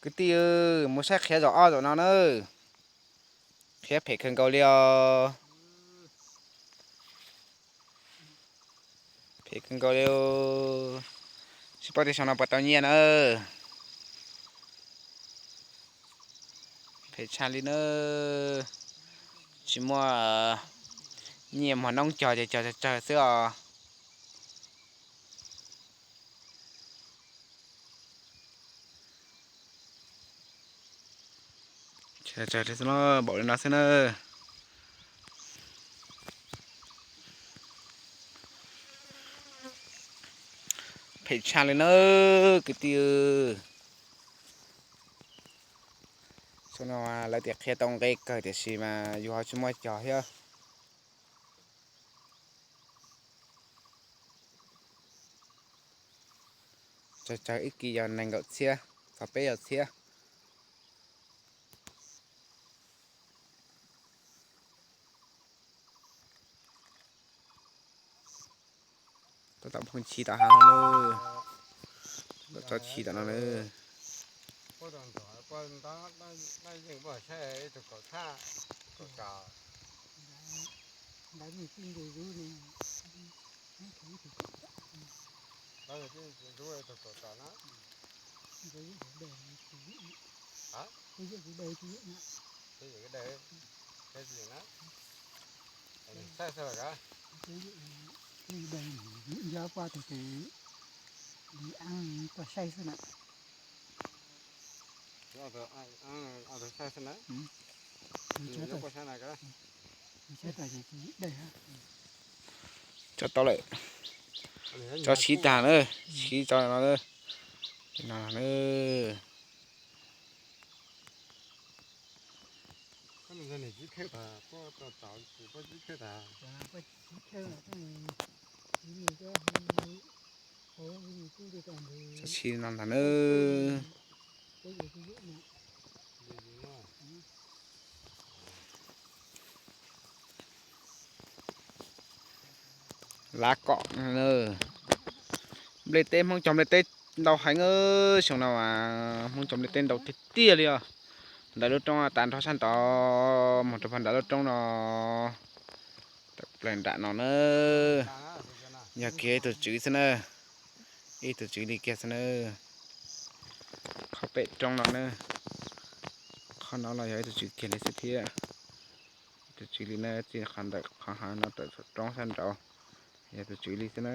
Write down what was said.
Kwv tij, mus saib qhiav zaum ob zaum no na. Qhiav phem kawg nkaus li os. Phem kawg nkaus li. Tsis paub tias xyoo no puas tau nyiaj na. Phem tshaj li na. Tsis muaj nyiaj, muag noob cog ces cog tsawg tsawg xwb os. Tsawg tsawg li xwb, npaum li no xwb na. Phem tshaj li na kwv tij. Xyoo no lawv tias qhia tau nqe kawg tiam sis mas yus ho tsis muaj cog thiab. Tsawg tsawg ib kis yog nees nkaum txhiab txog peb caug txhiab. Tab tom phooj chim tom hav no, tab tom tso chim tom no na. Tso tau lawm. Tso siv tag na, siv tso no na. No na. Tso siv no ntag na. Lav kom, nplej teb, Hmoob cog nplej teb ntau heev. Xyoo no mas Hmoob cog nplej teb ntau tiag tiag li os. Ntawm lub roob tas nrho sab nraud mus rau pag nram lub roob no, tawm plaws nram no na. Yog kiag ib tug tswv xwb na, ib tug tswv li kiag xwb na. Qhov pem roob no na, qhov no los yog ib tug tswv kiag li xwb thiab. Ib tug tswv li na, txij qhov ntawm qhov hav no tawm saum roob sab nraud, yog tus tswv li xwb na.